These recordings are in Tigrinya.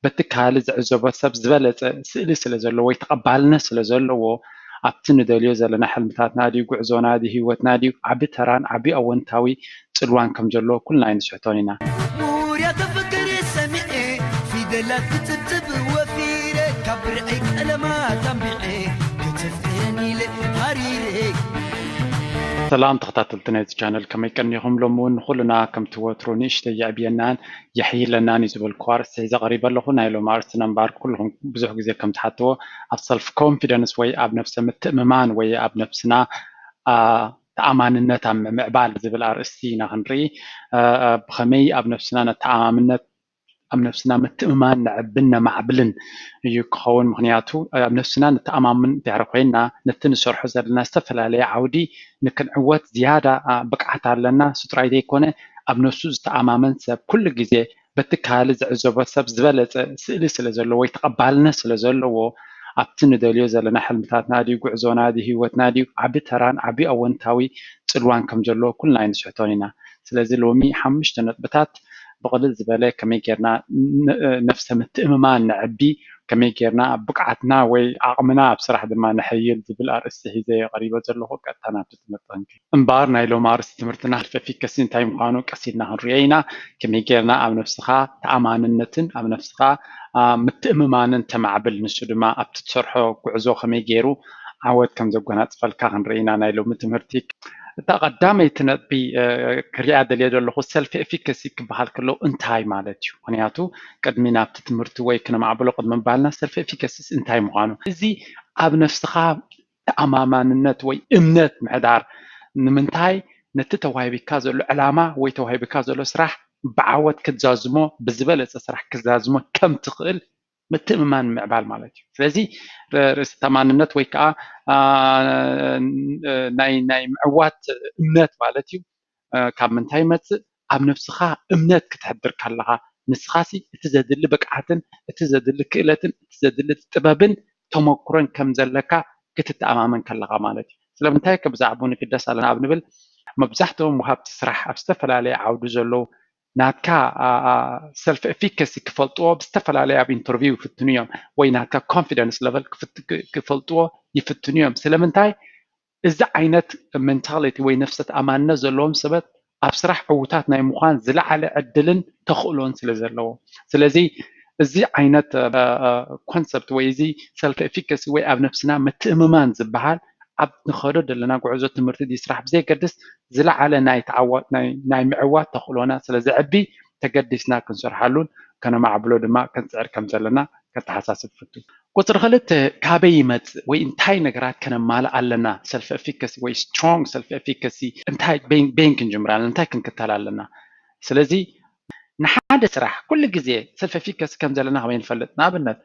በቲ ካሊ ዝዕዘቦ ሰብ ዝበለፀ ስእሊ ስለ ዘለዎ ወይ ተቐባልነት ስለ ዘለዎ ኣብቲ ንደልዮ ዘለና ሕልምታትና ድዩ ጉዕዞና ድዩ ህይወትና ድዩ ዓቢ ተራን ዓቢ ኣወንታዊ ፅልዋን ከም ዘለዎ ኩልና ኣይንስሕቶን ኢና። ውርያተ ፍቅር ሰሚዐ ፊደላት ክፅብፅብ ወፊረ ካብ ብርዐይ ቀለማት ኣንቢዐ ክትፍቅረኒ ኢለ ሃሪረ። ሰላም ተኸታተልቲ ናይዚ ቻነል ከመይ ቀኒኹም? ሎሚ እውን ንኹልና ከምቲ ወትሩ ንእሽተይ የዕብየናን የሕይለናን እዩ ዝበልኩ ኣርእስቲ ሒዘ ቀሪበ ኣለኹ። ናይ ሎሚ ኣርእስትና እምበኣር ኩልኹም ብዙሕ ግዜ ከም ትሓትዎ ኣብ ሰልፍ ኮንፊደንስ ወይ ኣብ ነብሰ ምትእምማን ወይ ኣብ ነብስና ተኣማንነት ኣብ ምምዕባል ዝብል ኣርእስቲ ኢና ክንርኢ። ብኸመይ ኣብ ነብስና ነተኣማምነት ኣብ ነብስና ምትእምማን ነዕብን ነማዕብልን እዩ ክኸውን። ምክንያቱ ኣብ ነብስና ንተኣማምን ድሕሪ ኮይንና ነቲ ንሰርሖ ዘለና ዝተፈላለየ ዓውዲ ንክንዕወት ዝያዳ ብቅዓት ኣለና። እሱ ጥራይ ዘይኮነ ኣብ ነብሱ ዝተኣማመን ሰብ ኩሉ ግዜ በቲ ካሊ ዝዕዘቦ ሰብ ዝበለፀ ስእሊ ስለ ዘለዎ ወይ ተቐባልነት ስለ ዘለዎ ኣብቲ ንደልዮ ዘለና ሕልምታትና ድዩ ጉዕዞና ድዩ ህይወትና ድዩ ዓቢ ተራን ዓቢ ኣወንታዊ ፅልዋን ከም ዘለዎ ኩልና ኣይንስሕቶን ኢና። ስለዚ ሎሚ ሓሙሽተ ነጥብታት ብቕልል ዝበለ ከመይ ጌርና ነፍሰ ምትእምማን ነዕቢ፣ ከመይ ጌርና ብቕዓትና ወይ ዓቕምና ኣብ ስራሕ ድማ ነሐይል ዝብል ኣርእስቲ ሒዘ እየ ቀሪበ ዘለኹ። ቀጥታ ናብቲ ትምህርቲ ክንከይድ። እምበኣር ናይ ሎሚ ኣርእስቲ ትምህርትና ሰልፍ ኤፊከሲ እንታይ ምዃኑ ቀስ ኢልና ክንሪኦ ኢና። ከመይ ጌርና ኣብ ነፍስኻ ተኣማንነትን ኣብ ነፍስኻ ምትእምማንን ተማዕብል፣ ንሱ ድማ ኣብቲ ትሰርሖ ጉዕዞ ከመይ ገይሩ ዓወት ከም ዘጎናፅፈልካ ክንርኢ ኢና ናይ ሎሚ ትምህርቲ። እታ ቀዳመይቲ ነጥቢ ክሪኣ ደልየ ዘለኹ ሰልፍ ኤፊከሲ ክበሃል ከሎ እንታይ ማለት እዩ? ምክንያቱ ቅድሚ ናብቲ ትምህርቲ ወይ ክነማዕብሎ ቅድሚ ምባልና ሰልፍ ኤፊከሲስ እንታይ ምዃኑ፣ እዚ ኣብ ነፍስኻ ተኣማማንነት ወይ እምነት ምሕዳር ንምንታይ ነቲ ተዋሂብካ ዘሎ ዕላማ ወይ ተዋሂብካ ዘሎ ስራሕ ብዓወት ክትዛዝሞ ብዝበለፀ ስራሕ ክትዛዝሞ ከም ትኽእል ምትእምማን ምዕባል ማለት እዩ። ስለዚ ርእሰ ተኣማንነት ወይ ከዓ ናይ ናይ ምዕዋት እምነት ማለት እዩ። ካብ ምንታይ ይመፅእ? ኣብ ነብስኻ እምነት ክትሕድር ከለኻ ንስኻሲ እቲ ዘድሊ ብቅዓትን እቲ ዘድሊ ክእለትን እቲ ዘድሊ ጥበብን ተመክሮን ከም ዘለካ ክትተኣማመን ከለኻ ማለት እዩ። ስለምንታይ ከ ብዛዕባኡ ንግደስ ኣለና ኣብ ንብል መብዛሕትኦም ወሃብቲ ስራሕ ኣብ ዝተፈላለየ ዓውዲ ዘለዉ ናትካ ሰልፍ ኤፊከሲ ክፈልጥዎ ብዝተፈላለየ ኣብ ኢንተርቪው ይፍትኑ እዮም ወይ ናትካ ኮንፊደንስ ለቨል ክፈልጥዎ ይፍትኑ እዮም። ስለምንታይ እዚ ዓይነት ሜንታሊቲ ወይ ነፍሰ ተኣማንነት ዘለዎም ሰባት ኣብ ስራሕ ዕውታት ናይ ምዃን ዝለዓለ ዕድልን ተኽእሎን ስለ ዘለዎ። ስለዚ እዚ ዓይነት ኮንሰፕት ወይ እዚ ሰልፍ ኤፊከሲ ወይ ኣብ ነፍስና ምትእምማን ዝበሃል ኣብ ንኸዶ ዘለና ጉዕዞ ትምህርቲ ድዩ ስራሕ ብዘይገድስ ዝለዓለ ናይ ተዓዋት ናይ ናይ ምዕዋት ተኽእሎና ስለ ዘዕቢ ተገዲስና ክንሰርሓሉን ከነማዕብሎ ድማ ክንፅዕር ከም ዘለና ከተሓሳስብ ፍቱ። ቁፅሪ ክልተ ካበይ ይመፅእ ወይ እንታይ ነገራት ከነማልእ ኣለና? ሰልፍ ኤፊከሲ ወይ ስትሮንግ ሰልፍ ኤፊከሲ እንታይ በይን በይን ክንጅምር ኣለና? እንታይ ክንክተል ኣለና? ስለዚ ንሓደ ስራሕ ኩሉ ግዜ ሰልፍ ኤፊከሲ ከም ዘለና ከመይ ንፈልጥ? ንኣብነት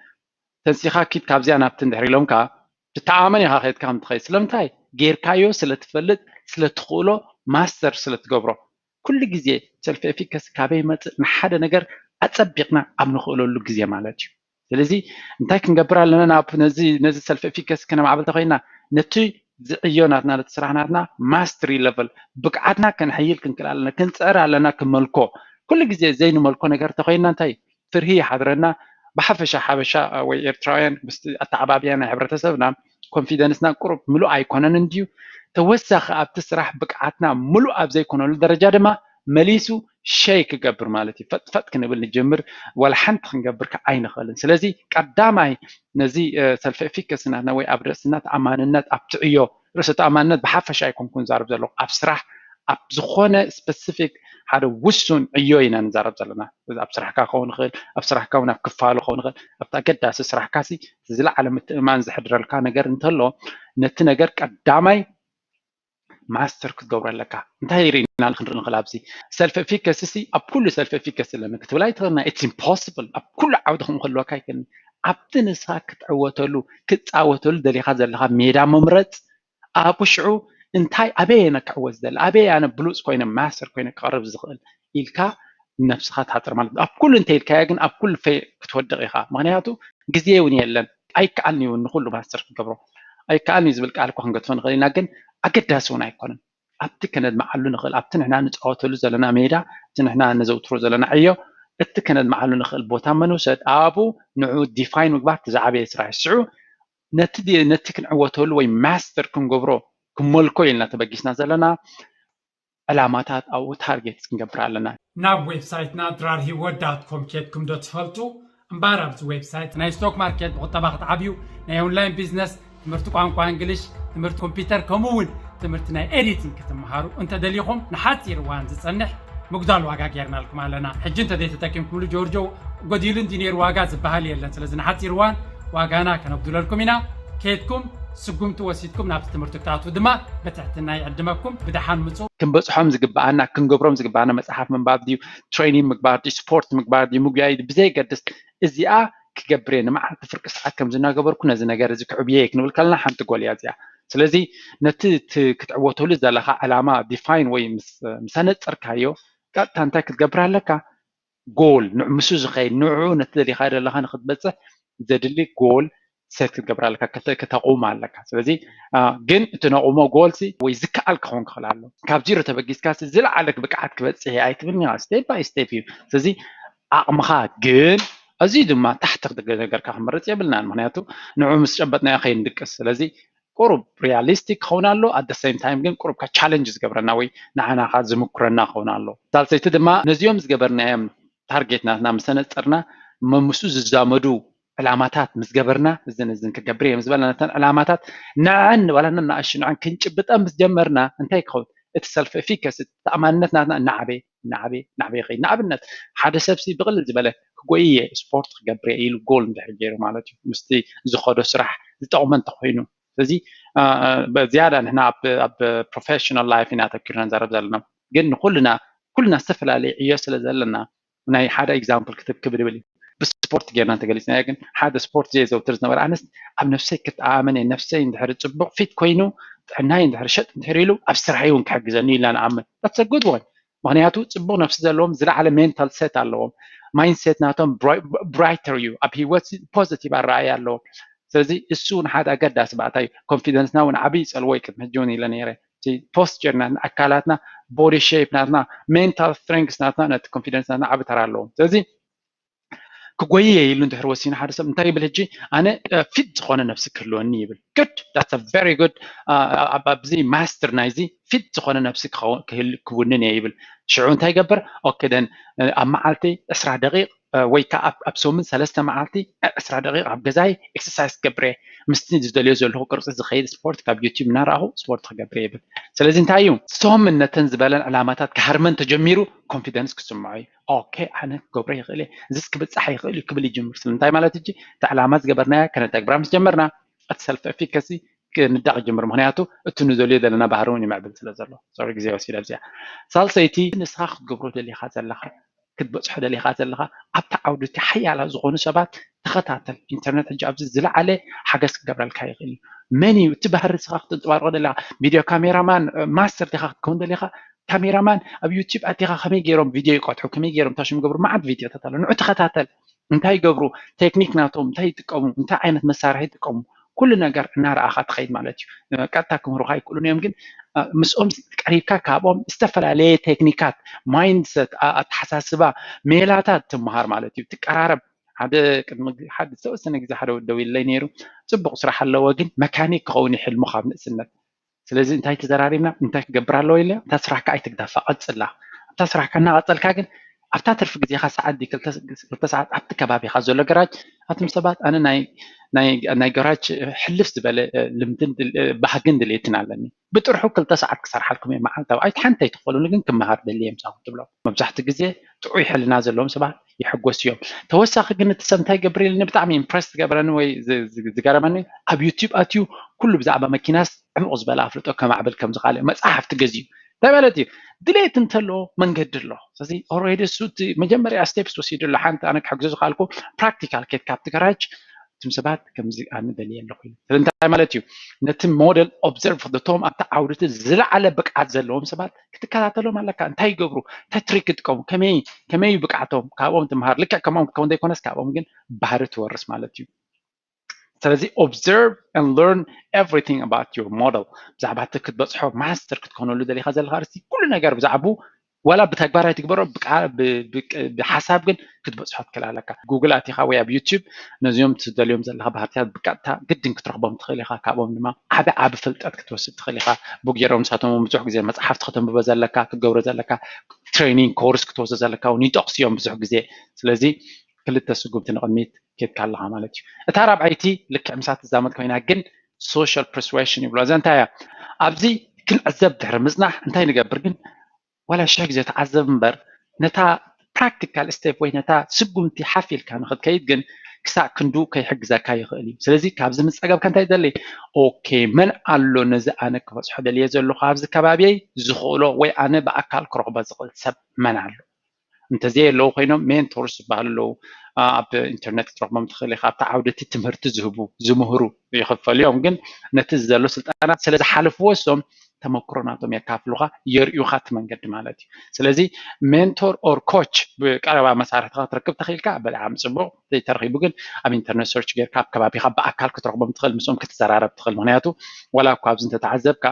ተንሲኻ ኪድ ካብዚኣ ናብቲ እንድሕር ኢሎምካ ትተኣማመን ኢኻ ከድካ ከም ትኸይድ። ስለምንታይ? ጌርካዮ ስለ ትፈልጥ ስለ ትኽእሎ ማስተር ስለ ትገብሮ። ኩሉ ግዜ ሰልፍ ኤፊከሲ ካበይ ይመፅእ? ንሓደ ነገር ኣፀቢቕና ኣብ ንኽእለሉ ግዜ ማለት እዩ። ስለዚ እንታይ ክንገብር ኣለና? ናብ ነዚ ነዚ ሰልፍ ኤፊከሲ ከነማዕብል ተኾይና ነቲ ዝዕዮ ናትና ነቲ ስራሕ ናትና ማስትሪ ለቨል ብቅዓትና ከነሐይል ክንክእል ኣለና። ክንፅዕር ኣለና ክመልኮ። ኩሉ ግዜ ዘይንመልኮ ነገር ተኾይና እንታይ ፍርሂ ይሓድረና። ብሓፈሻ ሓበሻ ወይ ኤርትራውያን ምስቲ ኣተዓባብያ ናይ ሕብረተሰብና ኮንፊደንስና ቁሩብ ምሉእ ኣይኮነን እንድዩ። ተወሳኺ ኣብቲ ስራሕ ብቅዓትና ምሉእ ኣብ ዘይኮነሉ ደረጃ ድማ መሊሱ ሸይ ክገብር ማለት እዩ። ፈጥፈጥ ክንብል ንጀምር፣ ዋላ ሓንቲ ክንገብር ከዓ ኣይንኽእልን። ስለዚ ቀዳማይ ነዚ ሰልፍ ኤፊከሲ ናትና ወይ ኣብ ርእስና ተኣማንነት ኣብቲ ዕዮ ርእሰ ተኣማንነት ብሓፈሻ ኣይኮንኩን ዛረብ ዘለኹ ኣብ ስራሕ ኣብ ዝኾነ ስፐሲፊክ ሓደ ውሱን ዕዮ ኢና ንዛረብ ዘለና። ኣብ ስራሕካ ክኸውን ይኽእል፣ ኣብ ስራሕካ እውን ኣብ ክፋሉ ክኸውን ይኽእል። ኣብቲ ኣገዳሲ ስራሕካ ሲ ዝለዓለ ምትእማን ዘሕድረልካ ነገር እንተሎ ነቲ ነገር ቀዳማይ ማስተር ክትገብሮ ኣለካ። እንታይ ርኢና ክንርኢ ንኽእል ኣብዚ ሰልፍ ኤፊከሲ ሲ ኣብ ኩሉ ሰልፍ ኤፊከሲ ኣለና ክትብል ኣይትኽእልና። ኢትስ ኢምፖስብል። ኣብ ኩሉ ዓውዲ ከም ክህልወካ ኣይክእልን። ኣብቲ ንስኻ ክትዕወተሉ ክትፃወተሉ ደሊኻ ዘለኻ ሜዳ ምምረፅ ኣብ ሽዑ እንታይ ኣበይ ኣነ ክዕወት ዝደሊ ኣበይ ኣነ ብሉፅ ኮይነ ማስተር ኮይነ ክቐርብ ዝኽእል ኢልካ ነብስኻ ትሓፅር ማለት ኣብ ኩሉ እንተ ኢልካዮ ግን ኣብ ኩሉ ፈ ክትወድቕ ኢኻ። ምክንያቱ ግዜ እውን የለን ኣይከኣልን እዩ ንኩሉ ማስተር ክትገብሮ ኣይከኣልን እዩ ዝብል ቃል እኳ ክንገድፎ ንኽእል ኢና ግን ኣገዳሲ እውን ኣይኮነን። ኣብቲ ከነድምዓሉ ንኽእል ኣብቲ ንሕና ንፃወተሉ ዘለና ሜዳ እቲ ንሕና ነዘውትሮ ዘለና ዕዮ እቲ ከነድምዓሉ ንኽእል ቦታ መን ውሰድ ኣብኡ ንዑ ዲፋይን ምግባር እቲ ዝዓበየ ስራሕ እዩ። ሽዑ ነቲ ዲ- ነቲ ክንዕወተሉ ወይ ማስተር ክንገብሮ ክመልኮ ኢልና ተበጊስና ዘለና ዕላማታት ኣብኡ ታርጌት ክንገብር ኣለና። ናብ ዌብሳይትና ድራር ህይወት ዳት ኮም ኬድኩም ዶ ትፈልጡ? እምበኣር ኣብዚ ዌብሳይት ናይ ስቶክ ማርኬት ብቁጠባ ክትዓብዩ፣ ናይ ኦንላይን ቢዝነስ፣ ትምህርቲ ቋንቋ እንግሊሽ፣ ትምህርቲ ኮምፒውተር ከምኡ እውን ትምህርቲ ናይ ኤዲቲንግ ክትመሃሩ እንተደሊኹም ንሓፂር እዋን ዝፀንሕ ምጉዳል ዋጋ ጌርናልኩም ኣለና። ሕጂ እንተዘይተጠቂምኩምሉ ጆርጆ ጎዲሉ እንዲ ነይሩ ዋጋ ዝበሃል የለን። ስለዚ ንሓፂር እዋን ዋጋና ከነጉድለልኩም ኢና። ከይድኩም ስጉምቲ ወሲድኩም ናብቲ ትምህርቲ ክትኣትዉ ድማ ብትሕትና ይዕድመኩም። ብደሓን ምፁ። ክንበፅሖም ዝግበኣና ክንገብሮም ዝግበኣና መፅሓፍ ምንባብ ድዩ ትሬኒንግ ምግባር ድዩ ስፖርት ምግባር ድዩ ምጉያይ ድዩ ብዘይገድስ እዚኣ ክገብር እየ ንመዓልቲ ፍርቂ ሰዓት ከም ዝናገበርኩ ነዚ ነገር እዚ ክዕብየ እየ ክንብል ከለና ሓንቲ ጎል እያ እዚኣ። ስለዚ ነቲ እቲ ክትዕወተሉ ዘለካ ዕላማ ዲፋይን ወይ ምስ- ምስ ኣነፀርካዮ ቀጥታ እንታይ ክትገብር ኣለካ? ጎል ንዕ- ምስኡ ዝኸይድ ንዕኡ ነቲ ደሊኻ ዘለኻ ንክትበፅሕ ዘድሊ ጎል ሴት ክትገብር ኣለካ ከተ- ከተቑም ኣለካ። ስለዚ አ፣ ግን እቲ ነቑሞ ጎል ሲ ወይ ዝከኣል ክኸውን ክኽእል ኣሎ። ካብ ዚሮ ተበጊስካ ሲ ዝለዓለ ብቅዓት ክበፅሕ እየ ኣይትብል ኒኻ ስቴፕ ባይ ስቴፕ እዩ። ስለዚ ዓቕምኻ ግን ኣዝዩ ድማ ታሕቲ ክትገ- ነገርካ ክመርፅ የብልናን። ምክንያቱ ንዑ ምስ ጨበጥናዮ ከይንድቅስ። ስለዚ ቁሩብ ሪያሊስቲክ ክኸውን ኣሎ ኣደ ሴም ታይም ግን ቁሩብካ ቻለንጅ ዝገብረና ወይ ንዓናኻ ዝምኩረና ክኸውን ኣሎ። ሳልሰይቲ ድማ ነዚኦም ዝገበርናዮም ታርጌት ናትና ምስ ተነፀርና መምሱ ዝዛመዱ ዕላማታት ምስ ገበርና እዝን እዝን ክገብር እዮም ዝበለና ነተን ዕላማታት ንዐን ዋላ ነናእሹ ንዐን ክንጭብጠን ምስ ጀመርና እንታይ ክኸውን እቲ ሰልፍ ኤፊካሲ ተኣማንነት ናትና እናዓበየ እናዓበየ እናዓበየ ይኸይድ። ንኣብነት ሓደ ሰብ ሲ ብቕልል ዝበለ ክጎይየ ስፖርት ክገብር እየ ኢሉ ጎል እንድሕር ገይሩ ማለት እዩ ምስቲ ዝኸዶ ስራሕ ዝጠቕሞ እንተኮይኑ ስለዚ አ፣ አ፣ በዝያዳ ንሕና ኣብ ኣብ ፕሮፌሽናል ላይፍ ኢና ተኪርና ንዛረብ ዘለና ግን ንኩልና ኩልና ዝተፈላለየ ዕዮ ስለ ዘለና ናይ ሓደ ኤግዛምፕል ክትብ ክብል ይብል እዩ ብስፖርት ጌርና እንተገሊፅናዮ ግን ሓደ ስፖርት ዘየዘውትር ዝነበረ ኣነስ ኣብ ነፍሰይ ክተኣማመን እየ ነፍሰይ እንድሕር ፅቡቕ ፊት ኮይኑ ጥዕናይ እንድሕር ሸጥ እንድሕር ኢሉ ኣብ ስራሐይ እውን ክሕግዘኒ ኢልና ንኣምን that's a good one ምክንያቱ ፅቡቕ ነፍሲ ዘለዎም ዝለዓለ ሜንታል ሴት ኣለዎም ማይንድሴት ናቶም ብራይተር እዩ ኣብ ሂወት ፖዚቲቭ ኣረኣያ ኣለዎም ስለዚ እሱ እውን ሓደ ኣገዳሲ ባእታ እዩ ኮንፊደንስና እውን ዓብይ ፀልዎ እዩ ቅድሚ ሕጂ እውን ኢለ ነይረ ፖስቸር ናትና ኣካላትና ቦዲ ሼፕ ናትና ሜንታል ስትሬንግስ ናትና ነቲ ኮንፊደንስ ናትና ዓብ ተራ ኣለዎም ስለዚ ክጎይየ ኢሉ እንድሕር ወሲኑ ሓደ ሰብ እንታይ ይብል ሕጂ ኣነ ፊት ዝኾነ ነብሲ ክህልወኒ ይብል good that's very good ኣብዚ ማስተር ናይዚ ፊት ዝኾነ ነብሲ ክውንን እየ ይብል ሽዑ እንታይ ይገብር okay then ኣብ መዓልቲ ዕስራ ደቂቕ ወይ ከዓ ኣብ ሰሙን ሰለስተ መዓልቲ ዕስራ ደቂቕ ኣብ ገዛይ ኤክሰርሳይዝ ክገብር እየ ምስቲ ዝደልዮ ዘለኹ ቅርፂ ዝኸይድ ስፖርት ካብ ዩቲብ እናረኣኹ ስፖርት ክገብር እየ ይብል ስለዚ እንታይ እዩ ሰሙን ነተን ዝበለን ዕላማታት ክሃርመን ተጀሚሩ ኮንፊደንስ ክስምዖ እዩ okay ኣነ ክገብሮ ይኽእል እየ እዚስ ክብፃሕ ይኽእል እዩ ክብል ይጅምር ስለምንታይ ማለት እጂ እቲ ዕላማ ዝገበርናዮ ከነተግብራ ምስ ጀመርና እቲ ሰልፍ ኤፊካሲ ክንዳቕ ይጅምር ምክንያቱ እቲ ንደልዮ ዘለና ባህሪ እውን ይምዕብል ስለ ዘሎ ሶሪ ግዜ ወሲደ ኣብዚኣ ሳልሰይቲ ንስኻ ክትገብሮ ደሊኻ ዘለኻ ክትበፅሖ ደሊኻ ዘለኻ ኣብቲ ዓውዲ እቲ ሓያላት ዝኾኑ ሰባት ተኸታተል ኢንተርነት ሕጂ ኣብዚ ዝለዓለ ሓገዝ ክገብረልካ ይኽእል እዩ መን እዩ እቲ ባህሪ ስኻ ክትንፅባርቆ ደለኻ ቪድዮ ካሜራማን ማስተር ዲኻ ክትከውን ደሊኻ ካሜራማን ኣብ ዩቲብ ኣቲኻ ከመይ ገይሮም ቪድዮ ይቀትሑ ከመይ ገይሮም ታሽም ገብሩ መዓት ቪድዮታት ኣሎ ንዑ ተኸታተል እንታይ ይገብሩ ቴክኒክ ናቶም እንታይ ይጥቀሙ እንታይ ዓይነት መሳርሒ ይጥቀሙ ኩሉ ነገር እናረኣኻ ትኸይድ ማለት እዩ ቀጥታ ክምህሩኻ ይክእሉን እዮም ግን ምስኦም ቀሪብካ ካብኦም ዝተፈላለየ ቴክኒካት ማይንድሰት ኣተሓሳስባ ሜላታት ትምሃር ማለት እዩ ትቀራረብ ሓደ ቅድሚ ሓደ ዝተወሰነ ግዜ ሓደ ወዲ ደዊለይ ነይሩ ፅቡቅ ስራሕ ኣለዎ ግን መካኒክ ክኸውን ይሕልሙ ካብ ንእስነት ስለዚ እንታይ ተዘራሪብና እንታይ ክገብር ኣለዎ ኢለ እታ ስራሕካ ኣይትግዳፋ ቀፅላ ኣብታ ስራሕካ እናቀፀልካ ግን ኣብታ ትርፊ ግዜካ ሰዓት ክልተ ሰዓት ኣብቲ ከባቢካ ዘሎ ገራጅ ኣቱም ሰባት ኣነ ናይ ገራጅ ሕልፍ ዝበለ ልምድን ባህግን ድሌትን ኣለኒ ብጥርሑ ክልተ ሰዓት ክሰርሓልኩም እየ መዓልታዊ ኣይትሓንተ ኣይትኽፈሉኒ ግን ክመሃር ደልየ ምሳኹም ትብሎም መብዛሕትኡ ግዜ ጥዑይ ሕልና ዘለዎም ሰባት ይሕጎስ እዮም ተወሳኺ ግን እቲ ሰብ እንታይ ገብር ኢልኒ ብጣዕሚ ኢምፕረስ ዝገበረኒ ወይ ዝገረመኒ ኣብ ዩቲብ ኣትዩ ኩሉ ብዛዕባ መኪናስ ዕሙቕ ዝበለ ኣፍልጦ ከማዕብል ከም ዝኽኣለ መፅሓፍቲ ገዚኡ እንታይ ማለት እዩ ድሌት እንተሎ መንገዲ ኣሎ ስለዚ ኦልሬዲ እሱ እቲ መጀመርያ ስቴፕስ ወሲዱ ኣሎ ሓንቲ ኣነ ክሕግዞ ዝኽኣልኩ ፕራክቲካል ኬድ ካብቲ ገራጅ እቱም ሰባት ከምዚ ኣነ ደልየ ኣለኹ ኢሉ ስለዚ እንታይ ማለት እዩ ነቲ ሞዴል ኦብዘርቭ ክደቶም ኣብቲ ዓውድቲ ዝለዓለ ብቅዓት ዘለዎም ሰባት ክትከታተሎም ኣለካ እንታይ ይገብሩ እንታይ ትሪክ ይጥቀሙ ከመይ ከመይ ብቅዓቶም ካብኦም ትምሃር ልክዕ ከምኦም ክትከውን ዘይኮነስ ካብኦም ግን ባህሪ ትወርስ ማለት እዩ ስለዚ observe and learn everything about your model ብዛዕባ እቲ ክትበፅሖ ማስተር ክትኮነሉ ደሊካ ዘለካ ርሲ ኩሉ ነገር ብዛዕቡ ዋላ ብተግባር ኣይትግበሮ፣ ብሓሳብ ግን ክትበፅሖ ትክእል ኣለካ። ጉግል ኣቲኻ ወይ ኣብ ዩቲዩብ ነዚኦም ትደልዮም ዘለካ ባህርታት ብቀጥታ ግድን ክትረክቦም ትክእል ኢካ። ካብኦም ድማ ዓቢ ዓቢ ፍልጠት ክትወስድ ትክእል ኢካ። ብጌሮም ንሳቶም ብዙሕ ግዜ መፅሓፍቲ ከተንብቦ ዘለካ፣ ክትገብሮ ዘለካ ትሬኒንግ ኮርስ ክትወስዶ ዘለካ እውን ይጠቅሱ እዮም ብዙሕ ግዜ። ስለዚ ክልተ ስጉምቲ ንቕድሚት ኬድካ ኣለካ ማለት እዩ። እታ ራብዓይቲ ልክዕ ምሳ ትዛመድ ኮይና ግን social persuasion ይብሎ። እዛ እንታይ እያ? ኣብዚ ክንዕዘብ ድሕሪ ምፅናሕ እንታይ ንገብር ግን ዋላ ሽሕ ግዜ ተዓዘብ እምበር ነታ ፕራክቲካል ስቴፕ ወይ ነታ ስጉምቲ ሓፍ ኢልካ ንክትከይድ ግን ክሳዕ ክንዱ ከይሕግዘካ ይኽእል እዩ። ስለዚ ካብዚ ምስ ጸገብካ እንታይ ይደሊ? ኦኬ፣ መን ኣሎ ነዚ ኣነ ክበጽሖ ደልየ ዘለኹ ኣብዚ ከባቢየይ ዝኽእሎ ወይ ኣነ ብኣካል ክረኽቦ ዝኽእል ሰብ መን ኣሎ? እንተዘየለዉ ኮይኖም ሜንቶርስ ዝበሃሉ ኣለዉ፣ ኣብ ኢንተርነት ክትረኽቦም ትኽእል ኢኻ። ኣብቲ ዓውዲ እቲ ትምህርቲ ዝህቡ ዝምህሩ ይኽፈሉ እዮም፣ ግን ነቲ ዘሎ ስልጠና ስለ ዝሓለፍዎ እሶም ተመክሮ ናቶም የካፍሉኻ፣ የርእዩኻ እቲ መንገዲ ማለት እዩ። ስለዚ ሜንቶር ኦር ኮች ብቀረባ መሳርሕትኻ ክትረክብ ተኽኢልካ ብጣዕሚ ፅቡቕ፣ ዘይተረኺቡ ግን ኣብ ኢንተርነት ሰርች ጌርካ ኣብ ከባቢኻ ብኣካል ክትረኽቦም ትኽእል፣ ምስኦም ክትዘራረብ ትኽእል። ምክንያቱ ዋላ እኳ ኣብዚ እንተተዓዘብካ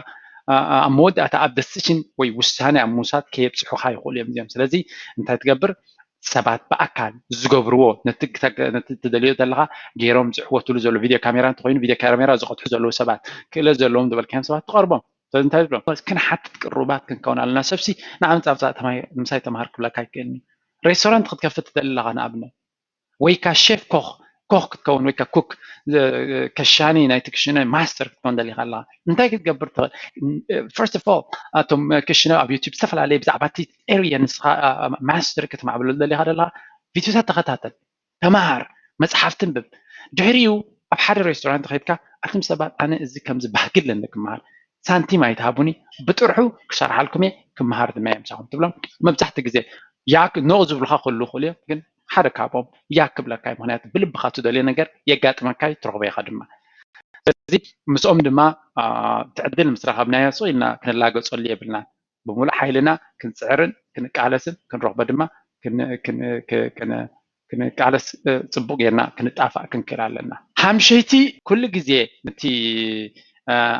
ኣብ መወዳእታ ኣብ ደሲሽን ወይ ውሳኔ ኣብ ምውሳድ ከየብፅሑኻ ይኽእሉ እዮም እዚኦም። ስለዚ እንታይ ትገብር? ሰባት ብኣካል ዝገብርዎ ነቲ ትደልዮ ዘለካ ገይሮም ዝዕወትሉ ዘሎ ቪድዮ ካሜራ እንተኮይኑ ቪድዮ ካሜራ ዝቀድሑ ዘለዉ ሰባት ክእለት ዘለዎም ዝበልካዮም ሰባት ትቀርቦም። ስለዚ እንታይ ዝብሎም ክንሓትት ቅሩባት ክንከውን ኣለና። ሰብሲ ንዓ ምጻ ምሳይ ተማሃር ክብለካ ኣይክእልኒ። ሬስቶራንት ክትከፍት ትደሊ ኣለካ ንኣብነት ወይ ካ ሼፍ ኮክ ኮክ ክትከውን ወይ ካ ኩክ ከሻኒ ናይቲ ክሽነ ማስተር ክትከውን ደሊካ ኣለካ እንታይ ክትገብር ትኽእል? First of all ኣቶም ክሽነ ኣብ ዩቲብ ዝተፈላለየ ብዛዕባ እቲ ኤሪያ ንስኻ ማስተር ክትማዕብለሉ ደሊካ ደለካ ቪድዮታት ተኸታተል፣ ተምሃር፣ መፅሓፍቲ ኣንብብ። ድሕሪኡ ኣብ ሓደ ሬስቶራንት ከይድካ ኣቱም ሰባት ኣነ እዚ ከምዚ ባህጊ ኣለኒ ክምሃር ሳንቲም ኣይትሃቡኒ ብጥርሑ ክሰርሓልኩም እየ ክምሃር ድማ እየ ምሳኹም ትብሎም። መብዛሕትኡ ግዜ ያክ ኖ ዝብሉካ ክህልዉ ይኽእሉ እዮም ግን ሓደ ካብኦም ያክ ክብለካ እዩ ምክንያቱ ብልብካ ትደልዮ ነገር የጋጥመካ እዩ ትረኽቦ ኢኻ ድማ። ስለዚ ምስኦም ድማ እቲ ዕድል ምስ ረኸብናዮ ስቕ ኢልና ክንላገፀሉ የብልናን። ብምሉእ ሓይልና ክንፅዕርን ክንቃለስን ክንረኽቦ ድማ ክንቃለስ ፅቡቅ ጌርና ክንጣፋእ ክንክእል ኣለና። ሓምሸይቲ ኩሉ ግዜ እቲ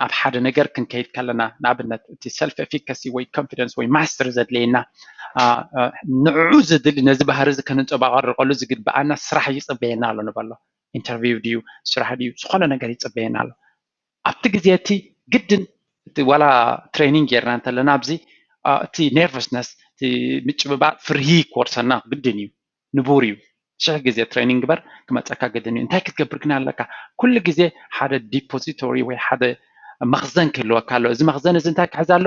ኣብ ሓደ ነገር ክንከይድ ከለና ንኣብነት እቲ ሰልፍ ኤፊካሲ ወይ ኮንፊደንስ ወይ ማስተር ዘድለየና ንዕኡ ዝድሊ ነዚ ባህሪ እዚ ከነንፀባቐርቀሉ ዝግበኣና ስራሕ ይፅበየና ኣሎ ንበሎ። ኢንተርቪው ድዩ ስራሕ ድዩ ዝኾነ ነገር ይፅበየና ኣሎ። ኣብቲ ግዜ እቲ ግድን ዋላ ትሬኒንግ ጌርና እንተለና ኣብዚ እቲ ኔርቨስነስ እቲ ምጭብባጥ ፍርሂ ክወርሰና ግድን እዩ። ንቡር እዩ። ሽሕ ግዜ ትሬኒንግ ግበር ክመፀካ ግድን እዩ። እንታይ ክትገብር ግን ኣለካ? ኩሉ ግዜ ሓደ ዲፖዚቶሪ ወይ ሓደ መኽዘን ክህልወካ ኣሎ። እዚ መኽዘን እዚ እንታይ ክሕዝ ኣሎ?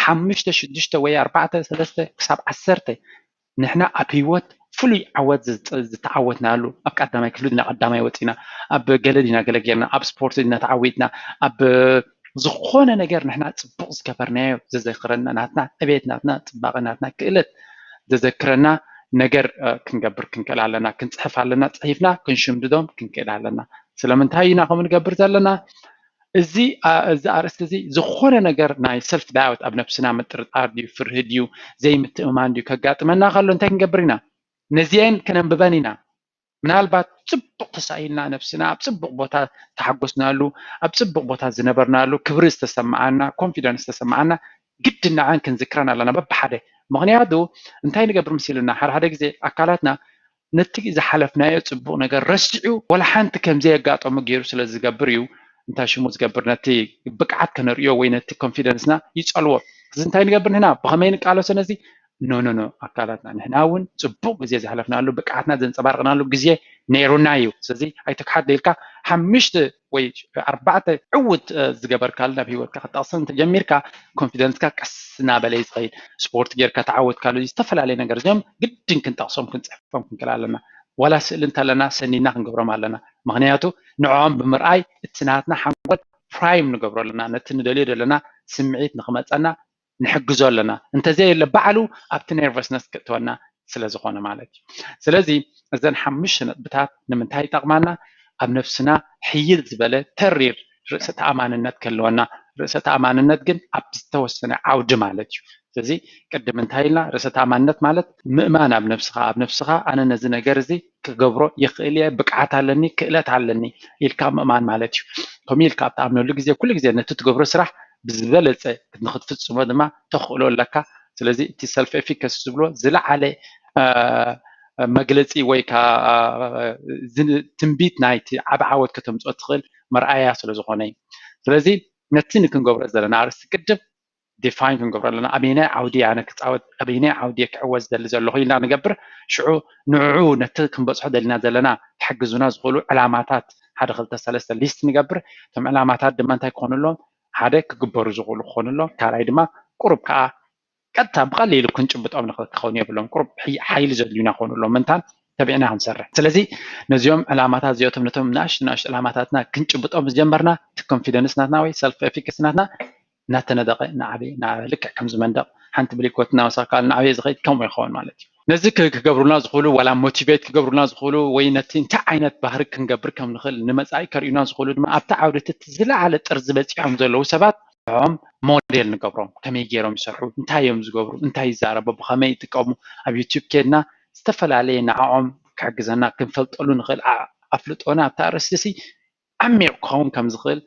ሓሙሽተ ሽዱሽተ ወይ ኣርባዕተ ሰለስተ ክሳብ ዓሰርተ ንሕና ኣብ ህይወት ፍሉይ ዓወት ዝተዓወትናሉ ኣብ ቀዳማይ ክፍሊ ዲና ቀዳማይ ወፂና ኣብ ገለ ዲና ገለ ጌርና ኣብ ስፖርት ዲና ተዓዊትና ኣብ ዝኾነ ነገር ንሕና ፅቡቕ ዝገበርናዮ ዘዘክረና ናትና ዕቤት ናትና ፅባቐ ናትና ክእለት ዘዘክረና ነገር ክንገብር ክንክእል ኣለና። ክንፅሕፍ ኣለና። ፅሒፍና ክንሽምድዶም ክንክእል ኣለና። ስለምንታይ ኢና ከምኡ ንገብር ዘለና? እዚ እዚ ኣርእስቲ እዚ ዝኾነ ነገር ናይ ሰልፍ ዳውት ኣብ ነብስና ምጥርጣር ድዩ ፍርሂ ድዩ ዘይምትእማን ድዩ ከጋጥመና ከሎ እንታይ ክንገብር ኢና? ነዚአን ከነንብበን ኢና። ምናልባት ፅቡቕ ተሳኢልና ነብስና ኣብ ፅቡቕ ቦታ ተሓጎስናሉ ኣብ ፅቡቕ ቦታ ዝነበርናሉ ክብሪ ዝተሰማዓና ኮንፊደንስ ዝተሰማዓና ግድን ንዓን ክንዝክረን ኣለና በብሓደ። ምክንያቱ እንታይ ንገብር መሲሉና ሓደ ሓደ ግዜ ኣካላትና ነቲ ዝሓለፍናዮ ፅቡቕ ነገር ረሲዑ ወላ ሓንቲ ከምዘየጋጠሞ ገይሩ ስለ ዝገብር እዩ እንታይ ሽሙ ዝገብር ነቲ ብቅዓት ከነርእዮ ወይ ነቲ ኮንፊደንስና ይፀልዎ። እዚ እንታይ ንገብር ንሕና ብከመይ ንቃለሶ ነዚ ኖ ኖ ኖ ኣካላትና ንሕና እውን ፅቡቅ ግዜ ዝሓለፍናሉ ብቅዓትና ዘንፀባርቅናሉ ግዜ ነይሩና እዩ። ስለዚ ኣይትክሓድ ኢልካ ሓምሽተ ወይ ኣርባዕተ ዕውት ዝገበርካሉ ናብ ህይወትካ ክጠቅስን ተጀሚርካ ኮንፊደንስካ ቀስ እናበለ እዩ ዝኸይድ። ስፖርት ጌርካ ተዓወትካሉ ዝተፈላለዩ ነገር እዚኦም ግድን ክንጠቅሶም ክንፅሕፎም ክንክእል ኣለና። ዋላ ስእሊ እንተለና ሰኒና ክንገብሮም ኣለና። ምክንያቱ ንዕኦም ብምርኣይ እቲ ናትና ሓንጎል ፕራይም ንገብሮ ኣለና። ነቲ ንደልዮ ዘለና ስምዒት ንክመፀና ንሕግዞ ኣለና። እንተዘየለ ባዕሉ ኣብቲ ኔርቨስነስ ክእትወና ስለ ዝኾነ ማለት እዩ። ስለዚ እዘን ሓሙሽተ ነጥብታት ንምንታይ ይጠቕማና? ኣብ ነብስና ሕይል ዝበለ ተሪር ርእሰ ተኣማንነት ከለወና። ርእሰ ተኣማንነት ግን ኣብ ዝተወሰነ ዓውዲ ማለት እዩ። ስለዚ ቅድም እንታይ ኢልና ርእሰ ተኣማንነት ማለት ምእማን ኣብ ነብስኻ ኣብ ነብስኻ ኣነ ነዚ ነገር እዚ ክገብሮ ይኽእል እየ ብቅዓት ኣለኒ ክእለት ኣለኒ ኢልካ ምእማን ማለት እዩ። ከምኡ ኢልካ ኣብ ትኣምነሉ ግዜ ኩሉ ግዜ ነቲ ትገብሮ ስራሕ ብዝበለፀ ንክትፍፅሞ ድማ ተኽእሎ ኣለካ። ስለዚ እቲ ሰልፍ ኤፊካሲ ዝብሎ ዝለዓለ መግለፂ ወይ ትንቢት ናይቲ ዓብ ዓወት ከተምፅኦ ትኽእል መርኣያ ስለዝኾነ እዩ። ስለዚ ነቲ ንክንገብሮ ዘለና ኣርእስቲ ቅድም ዲፋይን ክንገብሮ ኣለና። ኣበየናይ ዓውዲ ኣነ ክፃወት ኣበየናይ ዓውዲ ክዕወት ዝደሊ ዘለኹ ኢልና ንገብር። ሽዑ ንዕዑ ነቲ ክንበፅሖ ደሊና ዘለና ክሕግዙና ዝኽእሉ ዕላማታት ሓደ ክልተ ሰለስተ ሊስት ንገብር። እቶም ዕላማታት ድማ እንታይ ክኾኑ ኣለዎም? ሓደ ክግበሩ ዝኽእሉ ክኾኑ ኣለዎም። ካልኣይ ድማ ቁሩብ ከዓ ቀጥታ ብቐሊሉ ክንጭብጦም ንኽእል ክኸውን የብሎም። ቁሩብ ሓይሊ ዘድልዩና ክኾኑ ኣለዎም። ምንታን ተቢዕና ክንሰርሕ። ስለዚ ነዚኦም ዕላማታት እዚኦቶም ነቶም ንኣሽቱ ንኣሽቱ ዕላማታትና ክንጭብጦም ዝጀመርና እቲ ኮንፊደንስ ናትና ወይ ሰልፍ ኤፊካሲ ናትና እናተነደቐ እናዓበየ እናዓበየ ልክዕ ከምዚ መንደቕ ሓንቲ ብሊኮት እናወሰኽካ እናዓበየ ዝኸይድ ከምኡ ይኸውን ማለት እዩ። ነዚ ክገብሩልና ዝኽእሉ ዋላ ሞቲቬት ክገብሩልና ዝኽእሉ ወይ ነቲ እንታይ ዓይነት ባህሪ ክንገብር ከም ንኽእል ንመፃኢ ከርእዩና ዝኽእሉ ድማ ኣብቲ ዓውዲ እቲ ዝለዓለ ጥርዚ በፂሖም ዘለዉ ሰባት ንዕኦም ሞዴል ንገብሮም። ከመይ ገይሮም ይሰርሑ፣ እንታይ እዮም ዝገብሩ፣ እንታይ ይዛረቡ፣ ብኸመይ ይጥቀሙ፣ ኣብ ዩቲዩብ ከድና ዝተፈላለየ ንዕኦም ክሕግዘና ክንፈልጠሉ ንኽእል ኣፍልጦና ኣብቲ ኣርእስቲ ዓሚቕ ክኸውን ከም ዝኽእል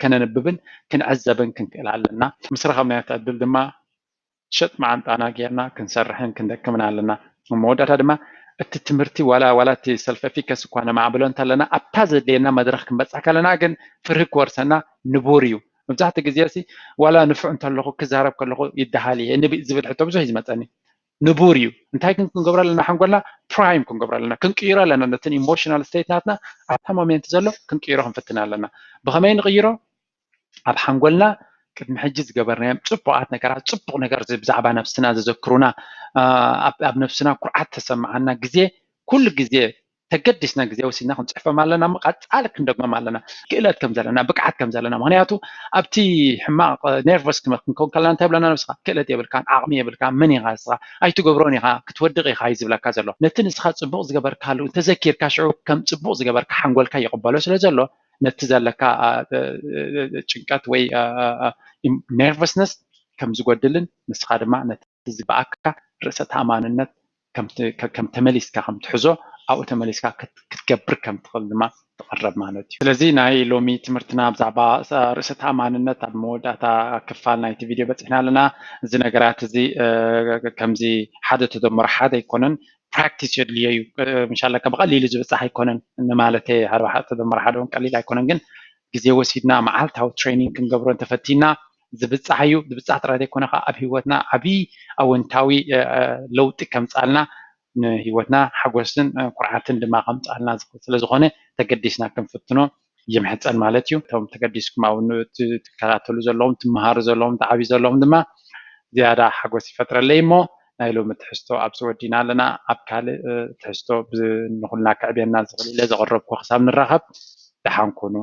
ከነንብብን ክንዕዘብን ክንክእል ኣለና። ምስ ረኸብናዮ ዕድል ድማ ሸጥ መዓንጣና ጌርና ክንሰርሕን ክንደክምን ኣለና። ኣብ መወዳእታ ድማ እቲ ትምህርቲ ዋላ ዋላ እቲ ሰልፍ ኤፊካሲ እኳ ነማዕብሎ እንተለና ኣብታ ዘድልየና መድረኽ ክንበፅሕ ከለና ግን ፍርሂ ክወርሰና ንቡር እዩ። መብዛሕትኡ ግዜ ሲ ዋላ ንፉዕ እንተለኹ ክዛረብ ከለኹ ይደሃል እየ ንቢእ ዝብል ሕቶ ብዙሕ እዩ ዝመፀኒ። ንቡር እዩ። እንታይ ግን ክንገብሮ ኣለና? ሓንጎልና ፕራይም ክንገብሮ ኣለና፣ ክንቅይሮ ኣለና። ነትን ኢሞሽናል ስቴት ናትና ኣብታ ሞሜንት ዘሎ ክንቅይሮ ክንፍትን ኣለና። ብኸመይ ንቕይሮ? ኣብ ሓንጎልና ቅድሚ ሕጂ ዝገበርናዮም ፅቡቓት ነገራት፣ ፅቡቕ ነገር ብዛዕባ ነብስና ዘዘክሩና፣ ኣብ ነብስና ኩርዓት ተሰምዓና ግዜ ኩሉ ግዜ ተገዲስና ግዜ ወሲድና ክንፅሕፎም ኣለና። ምቃፃል ክንደግሞም ኣለና። ክእለት ከም ዘለና፣ ብቅዓት ከም ዘለና። ምክንያቱ ኣብቲ ሕማቕ ኔርቨስ ክንከውን ከለና እንታይ ብለና ነብስኻ? ክእለት የብልካን፣ ዓቕሚ የብልካ፣ መን ኢኻ ንስኻ? ኣይትገብሮን ኢኻ፣ ክትወድቕ ኢኻ እዩ ዝብለካ ዘሎ። ነቲ ንስኻ ፅቡቕ ዝገበርካሉ እንተዘኪርካ ሽዑ ከም ፅቡቕ ዝገበርካ ሓንጎልካ ይቕበሎ ስለ ዘሎ ነቲ ዘለካ ጭንቀት ወይ ኔርቨስነስ ከም ዝጎድልን ንስኻ ድማ ነቲ ዝበኣካ ርእሰ ተኣማንነት ከም ተመሊስካ ከም ትሕዞ ኣብኡ ተመሊስካ ክትገብር ከም ትኽእል ድማ ትቐረብ ማለት እዩ። ስለዚ ናይ ሎሚ ትምህርትና ብዛዕባ ርእሰ ተኣማንነት ኣብ መወዳእታ ክፋል ናይቲ ቪድዮ በፂሕና ኣለና። እዚ ነገራት እዚ ከምዚ ሓደ ተደምሮ ሓደ ኣይኮነን፣ ፕራክቲስ የድልዮ እዩ። ምሻለካ ብቐሊሉ ዝብፃሕ ኣይኮነን ንማለተ ሓደ ተደምሮ ሓደ እውን ቀሊል ኣይኮነን፣ ግን ግዜ ወሲድና መዓልታዊ ትሬኒንግ ክንገብሮ እንተፈቲና ዝብፃሕ እዩ። ዝብፃሕ ጥራይ ዘይኮነ ከዓ ኣብ ህይወትና ዓብዪ ኣወንታዊ ለውጢ ከምፃልና ንህይወትና ሓጎስን ኩርዓትን ድማ ከምፃልና ስለዝኾነ ተገዲስና ክንፍትኖ ይምሕፀን ማለት እዩ። እቶም ተገዲስኩም ኣብ ትከታተሉ ዘለኹም ትመሃሩ ዘለኹም ትዓብዩ ዘለኹም ድማ ዝያዳ ሓጎስ ይፈጥረለይ እሞ ናይ ሎሚ ትሕዝቶ ኣብዚ ወዲና ኣለና። ኣብ ካልእ ትሕዝቶ ንኹልና ከዕብየና ዝኽእል ኢለ ዘቐረብኩ ክሳብ ንራኸብ ደሓን ኩኑ።